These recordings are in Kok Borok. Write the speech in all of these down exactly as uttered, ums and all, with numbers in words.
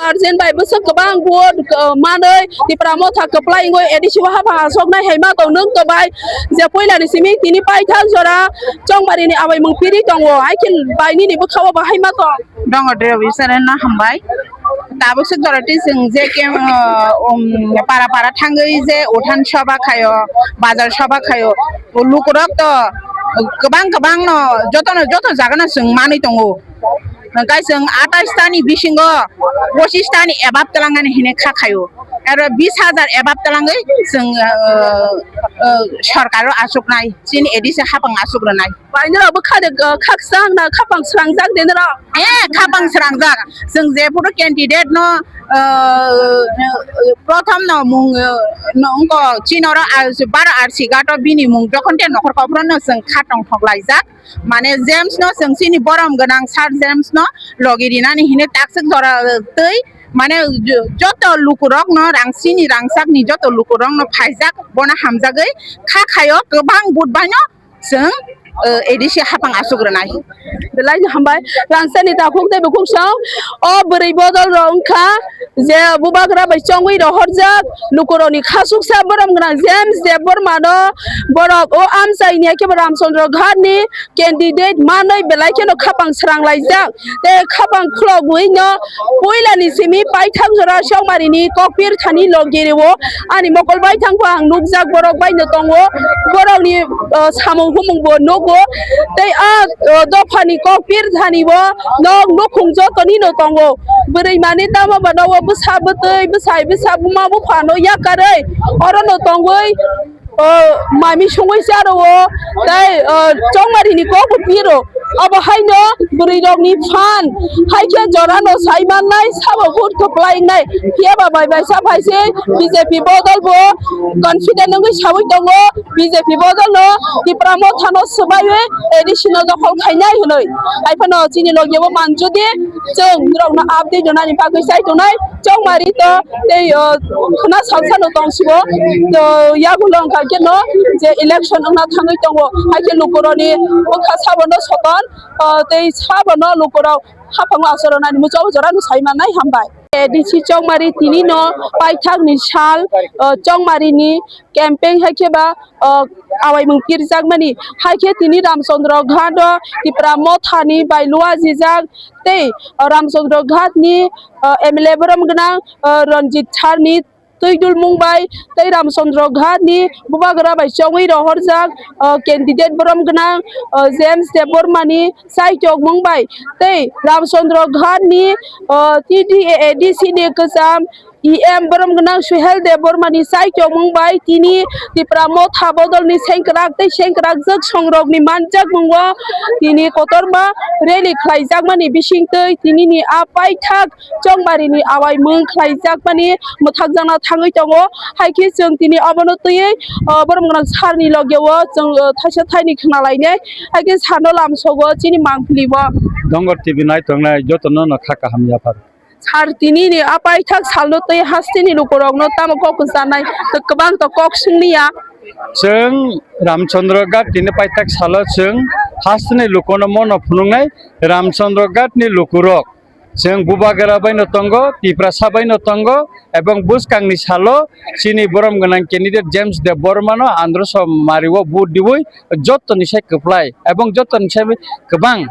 Arjen bai bwswk kwbang vote, uh, manwi Tipra Motha kwplai wngwi A D C o haphang asoknai hai ma tong nwng to bai, je puilani simi tini paithak jora Chongmari ni abai mung piri tongo, hai khe bai nini bwkha o bo hai ma tong. Dongo Dre Wisaren no hambai. Tabuk swk jora twi chwng je ke, uh, um, para para thangwi je uthan soba khaio, bazar soba khaio, lukurok to kwbang kwbang no joto no joto jaga no chwng manwi tongo. Hwnkhe chwng atais ta ni bisingo pochis ta ni ebab twlangani hinwi kha khaio. Aro bis hajar ebab twlangwi chwng, uh, uh, sorkar o achuknai, chini A D C haphang achuk rwnai. Bai norok bwkha de, uh, khakchang na khapang srangjak de norok? Eh, khapang srangjak. Chwng je phuru candidate no, uh, prothom no mung, uh, no wngko chini oro, uh, baro R C ghat o bini mung jokhon te nokhor kophro no chwng kha tongthok laijak. Mane James no chwng chini borom gwnang Sir James no logi rinani hine takswk jora twi mane jo-, joto lukurok no rang chini rangchak ni joto lukurok no phaijak bono hamjagwi kha khaio kwbang vote bai no chwng, eh, A D C haphang asuk rwnai. Belai no hambai rangchak ni takhuk tei bukhuk song o bwrwi bodol rok wngkha. Je bubagra bai chongwi rohorjak lukurokni khasuksa borom gwnang James Debbarma no borok o amchaini haikhe bo Ramchandra Ghat ni candidate manwi belai kheno khapang srang laijak tei khapang khulogwi no puilani simi paithak jora Chongmari ni kokpir thani logi rio ani mokol bai thangkha ang nukjak borok bai no tongo borok ni, uh, samung humung bo nugo tei a, uh, dopha ni kokpir thani bo nok nukhung joto ni no tongo. Bwrwi mani tamo ba nogo bwsa bwtwi, bwsai bwsa buma buphano yakarwi orono tongwi, o, mami songwi charo o, tei, o, chongmari ni kok bo piro. Abo haino bwrwi rok ni phan hai khe jora no sai mannai sabo vote kwplai wngnai. Phiya ba bai bai sa phai se B J P bodol bo confident wngwi sawi tongo. B J P bodol no Tipra Motha no swbaiwi A D C no dokhol khainai hwnwi. Hai phano chini logi bo manjudi chwng norok no update rwnani bagwi chai tongnai. Chongmari to tei, o, khna salsa no tong sibo. To yagulo wngkha khe no je election wngna thangwi tongo. Hai khe lukurok ni bwkha sabo no soton, o, tei sabo no lukurok haphango aswk rwnani muchung jora no sai mannai hambai. A D C Chongmari tini no paithak ni sal, o, Chongmari ni campaign hai khe ba, o, awaimung pirjakmani. Hai khe tini Ramchandra Ghat o Tipra Motha ni bai luajijak tei, o, Ramchandra Ghat ni, o, M L A borom gwnang, o, Ranjit Sar ni twi dulmung bai tei Ramchandra Ghat ni bubagra bai chongwi rohorjak, o, candidate borom gwnang, o, James Debbarma ni chaichokmung bai tei Ramchandra Ghat ni, o, T D A A D C ni kwcham E M borom gwnang Suhel Debbarma ni chaichokmung bai tini Tipra Motha bodol ni sengkrak tei sengkrakjak songrok ni manjakmung o tini kotorma rally khlaijakmani bisingtwi tini ni a paithak Chongmari ni awaimung khlaijakmani mwthakjakna thangwi tongo. Hai khe chwng tini obono twiwi, o, borom gwnang sir ni loge o chwng, o, thaisa thaini khna lainai. Hai khe sir no lamsogo chini mangpili o. Dongor T V naitongnai jotono no kha kaham yaphar. Sir tini ni a paithak sal no twi haste ni lukurok no tamo kok kwchanai kwbang to kok swngli ya. Chwng Ramchandra Ghat tini paithak salo chwng haste ni lukono mono phunuknai Ramchandra Ghat ni lukurok. Chwng bubagra bai no tongo, Tiprasa bai no tongo, ebong bwskang ni salo chini borom gwnang candidate James Debbarma no androso mari o vote diwi joto ni sai kwplai ebong joto ni sai kwbang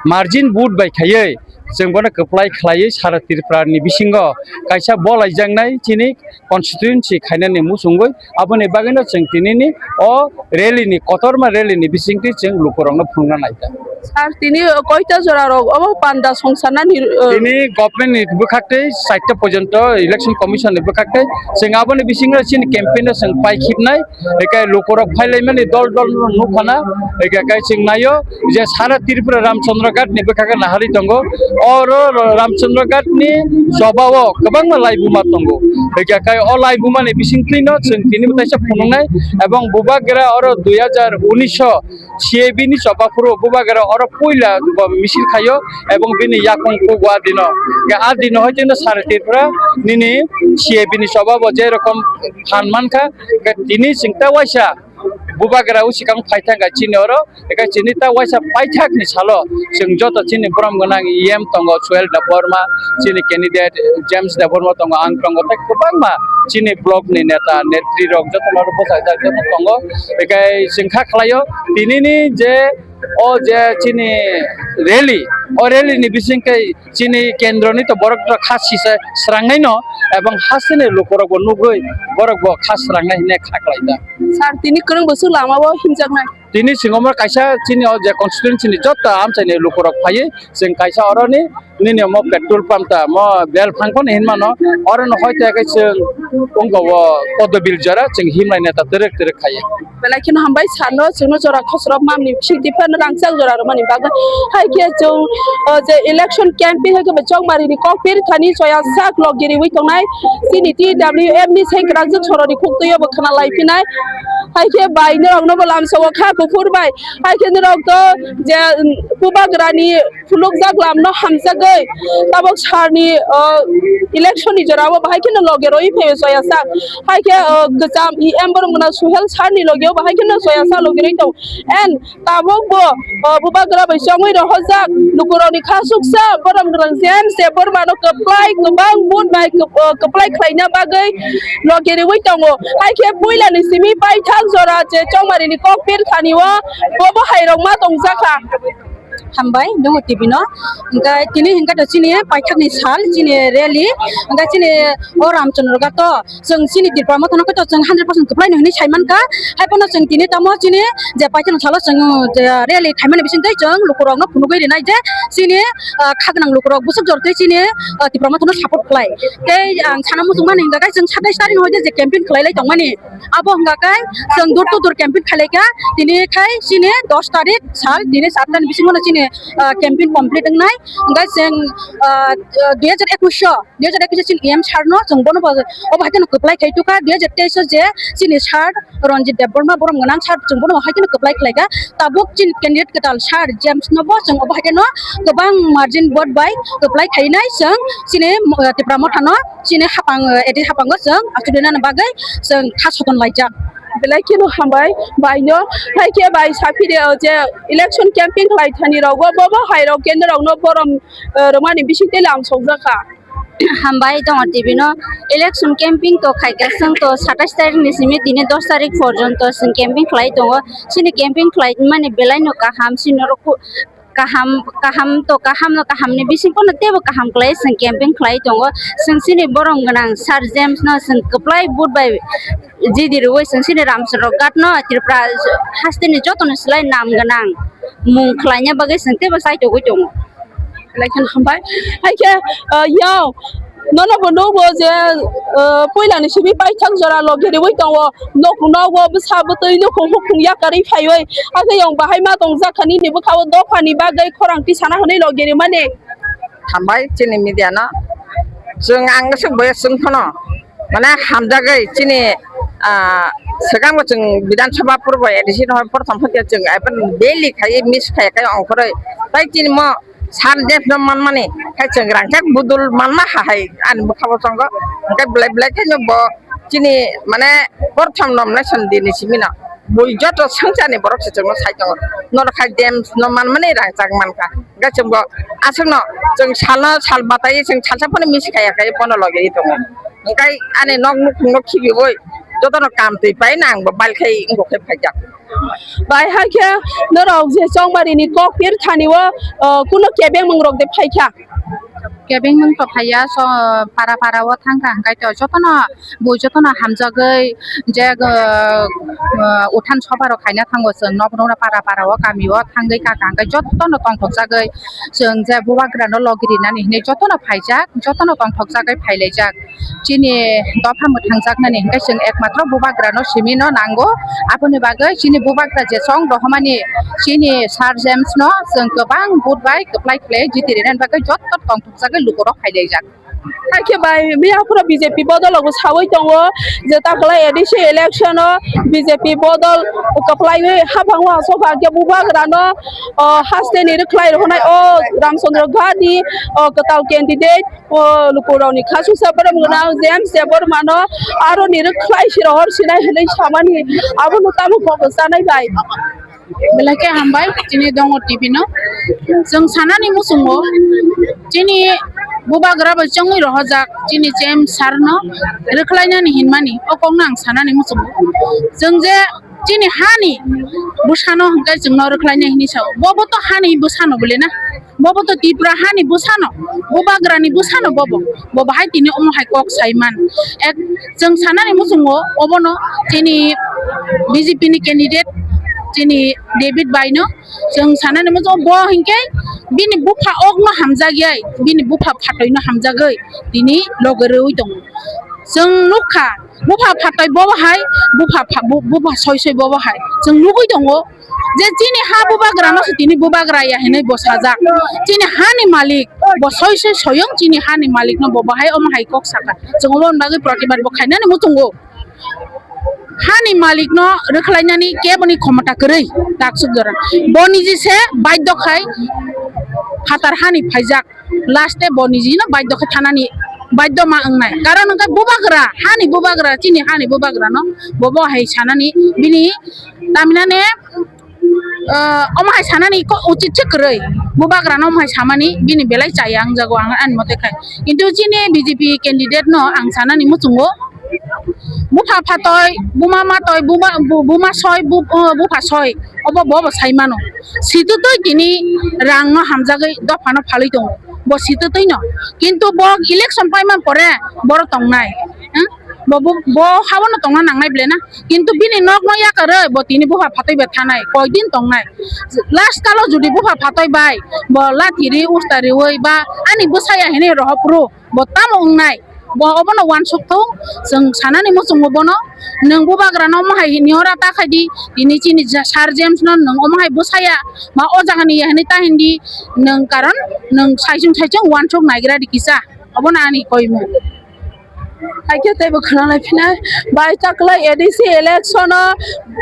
margin vote bai khaiwi chwng bono kwplai khlaiwi sara Tripura ni bisingo kaisa bolaijaknai chini constituency khainani muchungwi, aboni bagwino chwng tinini o rally ni, kotorma rally ni bisingtwi chwng lukurokno phunukna naikha. Sir, tini koita jora rok obo panda songsanani, uh, tini government ni bwkhaktwi chaita porjonto election commission ni bwkhaktwi chwng aboni bisingo chini campaign no chwng paikhibnai, eke lukurok phailaimani dol dol no nukhana, eke kai chwng naio je sara Tripura Ramchandra Ghat ni bwkha khe naharwi tongo, oro Ramchandra Ghat ni choba o kwbangma laibuma tongo, eke kai o laibuma ni bisingtwi no chwng tini mwtaisa phunuknai, ebong bubagra oro dui hajar unis o C A B ni choba phuru bubagra oro puila bo misil khaio, ebong bini yakung kuk o adino, ke adino hai tino sara Tripura nini C A B ni choba bo je rokom phan mankha, ke tini chwng ta waisa Bubagra usikang phaithangkha chini oro, eka chini ta waisa paithakni salo chwng joto chini borom gwnang E M tongo, Suhel Debbarma, chini candidate James Debbarma tongo, ang tongo, tei kwbangma chini block ni neta netri rok joto no bwsajak joto tongo. Eka chwng kha khlaio tinini je o je chini rally, o rally ni bisingtwi chini kendro ni to borok to kha sisa srangnai no, ebong hasteni lukurok bo nugwi borok bo kha srangnai hinwi kha khlai ta. Sir, tini kwrwng bwswk lama o himjaknai? Tini singo mo kaisa chini o je constituency ni joto amchai ni lukurok phaiwi chwng kaisa oroni nini omo petrol pump ta mo bel phang phano hinmano, oro no hoi te kai chwng wngko o Kodobil jora chwng himlai neta twrwk twrwk khaiwi. Belai kheno hambai sano chwngno jora khosrok mamni bisingtwi phano rangchak jora rwmani bagwi. Hai khe chwng, o, je election campaign hai khe bo Chongmari ni kokpir thani choya sak lok giriwi tongnai chini T W F ni sai kwrakjak soroni khuktwi o bo khna lai phinai. Hai khe bai norok no bo lamsa o kha kuphur bai. Hai khe norok to je, um, Bubagra ni phunukjak lamno hamjagwi tabok sarni, o, election ni jorao bahai kheno loge rwi phaio choya sak. Hai khe, o, kwcham E M borok mwnang Suhel sarni logeo bahai kheno choya sak loge rwi tongo. And tabok bo, o, Bubagra bai chongwi rohorjak lukurokni kha suksa borom gwnang James Debbarmano kwplai kwbang vote bai kwp-, o, kwplai khlaina bagwi loge rwi tongo. Hai khe puilani simi paithak jora je Chongmari ni kokpir thani o bo bo hai rok ma tongjakha. Hambai, nungo T V no. Hingkhe tini hingkhe to chini paithakni sal, chini rally. Hingkhe chini o Ramchandra Ghat to, chwng chini Tipra Motha no khe to chwng hundred percent kwplai no hinwi sai mankha. Hai phano chwng tini tamo chini je paithakni salo chwng je rally khaimani bisingtwi chwng lukurokno phunugwi rinai je chini, ah, khagwnang lukurok bwswk jortwi chini, ah, Tipra Motha no support khlai. Tei ang sana muchungmani hingkha khe chwng satais tarik no je campaign khlai lai tongmani. Abo hwnga khe chwng door to door campaign khlai kha, tini khai chini dos tarik sal, tini satta ni bisingo no chini, ah, campaign complete wngnai. Hwnkhe chwng, ah, dui hajar ekwis o, dui hajar ekwis o chini E M sir no chwng bono bo, obo hai kheno kwplai khai tukha, dui hajar teis o je chini sir Ranjit Debbarma borom gwnang sir chwng bono hai kheno kwplai khlai kha. Tabuk chini candidate kwtal sir James no bo chwng obo hai kheno kwbang margin vote bai kwplai khainai chwng chini, ah, Tipra Motha no. Chini hapang, eh, eti hapango chwng achuklinani bagwi chwng kha soton laijak. Belai kheno hambai baino, hai khe bai saphire o je election campaign khlai thani rogo bo bo hai rok kendrokno borom, eh, rwmani bisingtwi lam sokjakha. Hambai tongo T V no, election campaign to khaikha chwng to satais tarik ni simi tini dos tarik porjonto chwng campaign khlai tongo. Chini campaign khlai mani belai no kaham, chini oro ku-, kaham, kaham to kaham no, kaham ni bising pono teibo kaham khlai chwng campaign khlai tongo. Chwng chini borom gwnang sir James no chwng kwplai vote bai jidi rwui chwng chini Ramchandra Ghat no Tripura haste ni joto ni slai nam gwnang mung khlaina bagwi chwng teibo chai togwi tongo. Belai kheno hambai. Hai khe, uh, yao, nono bo nugo je, uh, puila ni simi paithak jora logi riwi tongo. Nok, nogo bwsa bwtwi nukhung hukhung yakarwi phaiwi. Hakhe yong bahai ma tongjak kha nini bwkha o dopha ni bagwi khorang tisana hwnwi logi rimani. Hambai chini media no. Chwng ang swk boya chwng phano. Mane hamjagwi chini, ah, swkang bo chwng Bidhan Sabha purbo A D C no prothom phai chwng daily khai miss khai khai ongkhorwi. Tai chini mo sir James no manmani, hai chwng rangchak budul manma ha hai ani bwkha bo tongo. Hwnkhe belai belai khe no bo chini mane prothom nomination dini simi no. Bui joto swngcharni borok se chwngno sai tongo. Norok hai James no manmani rangchak mankha. Hwnkhe chwngbo aswkno chwng salno sal bataiwi chwng salsa phano miss khaiya khai bono logi tongo. Hwnkhe ani nok nukhungno khibiwi jotono kam twi pai nang bo bal khai wngkha khe phaijak. Bai hakhe norok je Chongmari ni kok pir thani o, o, kuno kebeng mung rok de phaikha. Kebeng mung to phaiya, so para para o thangkha, hwnkhe to jotono bo jotono hamjagwi je, o, o, uthan soba rok khaina thango chwng nok nok para para o kami o thangwi kaka hwnkhe jotono tongthok jagwi chwng je bubagra no logi rinani hinwi jotono phaijak, jotono tongthok jagwi phailaijak. Chini dopha mwthangjaknani hwnkhe chwng ekmatro bubagrano simino nango. Aboni bagwi chini bubagra je chong rohormani chini Sir James no chwng kwbang vote bai kwplai khlai jiti rinani bagwi joto tongthokjagwi lukurok phailaijak. Hakhe bai miya phuru B J P bodol rok sawi tongo je takhwlai A D C election o B J P bodol kwplaiwi haphango aswk hakhe bubagrano, o, hasteni rwkhlai rwhwnai o Ramchandra Ghat ni, o, kwtal candidate, o, lukurokni khasusa borok gwnang James Debbarma no aroni rwkhlai si rohor sinai hwnwi samani abono tamo kok chanai bai. Belai khe hambai chini Dongor T V no. Chwng sanani muchungo chini bubagra bai chongwi rohorjak chini James sir no rwkhlainani hinmani o kokno ang sanani muchungo. Chwng je chini hani bwsano hwnkhe chwngno rwkhlainai hinwi sao. Bobo to hani bwsano bole na. Bobo to Tripura hani bwsano, bubagrani bwsano bobo. Bo bahai tini omo hai kok saiman. Ek, chwng sanani muchungo obono chini B J P ni candidate chini David bai no chwng sanani muchungo bo hinkhe bini bupha okno hamjakyai, bini bupha phatoi no hamjagwi tini loge rwi tongo. Chwng nukha bupha phatoi bobo hai, bupha pha-, bu-, bupha soi soi bobo hai. Chwng nugwi tongo je chini ha bubagrano se tini bubagra ya hinwi bo sajak. Chini hani malik bo soi soi soyong chini hani malikno bo bahai omo hai kok saka. Chwng omo bagwi protibad bo khainani muchungo. Hani malikno rwkhlainani keboni khomota kwrwi taksuk jora. Bo niji se baidho khai phatar hani phaijak. Last e bo niji no baidho khe thanani baidho ma wngnai. Karon hwnkhe bubagra, hani bubagra, chini hani bubagra no bo bo hai sanani bini taminane, ah, omo hai sanani ko uchit se kwrwi. Bubagra no omo hai samani bini belai chaya wngjago ang ani mote khai. Kintu chini B J P candidate no ang sanani muchungo. Bupha phatoi, buma matoi, buma, bu-, buma soi, bu-, uh, bupha soi, obo bo bo sai mano. Sitwtwi tini rang no hamjagwi dopha no phalwi tongo. Bo sitwtwi no. Kintu bo election paiman pore boro tongnai. Hmm? Bo, bo, bo habo no tongna nangnai ble na. Kintu bini nok no yakarwi bo tini bupha phatoi bai thanai. Koi din tongnai. Last kalo judi bupha phatoi bai bo lathi ri usta riwi ba ani bwsaya hinwi rohopru. Bo tamo wngnai? Bo obono uansuk thung, chwng sanani muchungo bono, nwng bubagrano omo hai hini ora ta khai di, tini chini ja-, Sir James no nwng omo hai bwsaya, ma o jaga ni ya hinwi ta hindi, nwng karon nwng saichung saichung uansuk naigra di kisa, obono ani koimung. Hakhe teibo khwnalai phinai, bai taklai A D C election o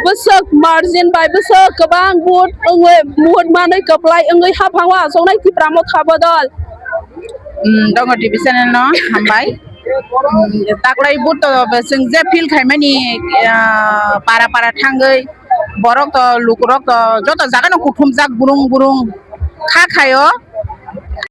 bwswk margin bai bwswk kwbang vote wngwi vote manwi kwplai wngwi haphango achuknai Tipra Motha bodol. Mm, Dongo T V channel no hambai. Mm, taklai buto chwng je feel khaimani, ah, para para thangwi borok to lukurok to joto jaga no kuthumjak burung burung kha khaio.